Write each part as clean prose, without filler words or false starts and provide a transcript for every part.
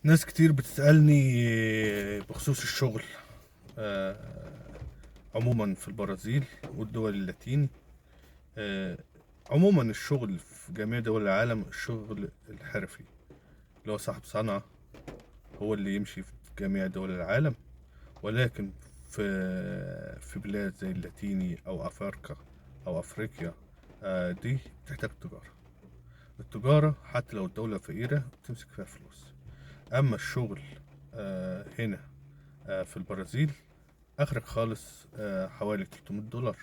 ناس كتير بتسألني بخصوص الشغل، آه، عموما في البرازيل والدول اللاتيني. آه، عموما الشغل في جميع دول العالم، الشغل الحرفي اللي هو صاحب صنعة هو اللي يمشي في جميع دول العالم، ولكن في بلاد زي اللاتيني أو أفارقة أو أفريقيا، دي بتحتاج تجارة. التجارة حتى لو الدولة فقيرة بتمسك فيها فلوس. أما الشغل هنا في البرازيل آخرك خالص حوالي $300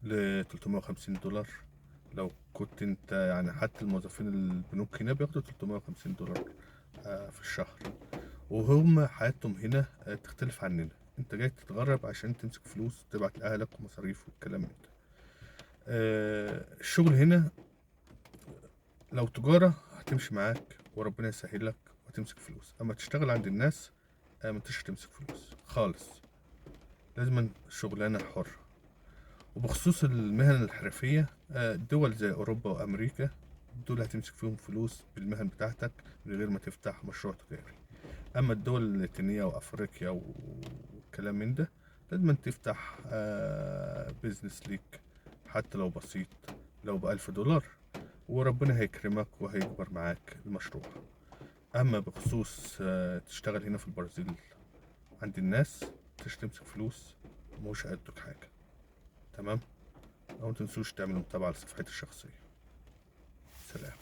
ل $350 لو كنت انت يعني. حتى الموظفين البنوك هنا بياخدوا $350 في الشهر، وهم حياتهم هنا تختلف عننا. انت جاي تتغرب عشان تمسك فلوس تبعت لأهلك ومصاريف والكلام من ده. الشغل هنا لو تجارة هتمشي معاك وربنا يسهل لك وهتمسك فلوس، اما تشتغل عند الناس ما انتش هتمسك فلوس خالص، لازم شغلانة حرة. وبخصوص المهن الحرفية، دول زي أوروبا وأمريكا دول هتمسك فيهم فلوس بالمهن بتاعتك من غير ما تفتح مشروع تجاري. أما الدول اللاتينية وأفريقيا والكلام من ده لازم تفتح business ليك حتى لو بسيط، لو $1000، وربنا هيكرمك وهيكبر معاك المشروع. أما بخصوص تشتغل هنا في البرازيل عند الناس مش تمسك فلوس، مش هيدوك حاجة. تمام؟ أو متنسوش تعملوا متابعة لصفحتي الشخصية. سلام.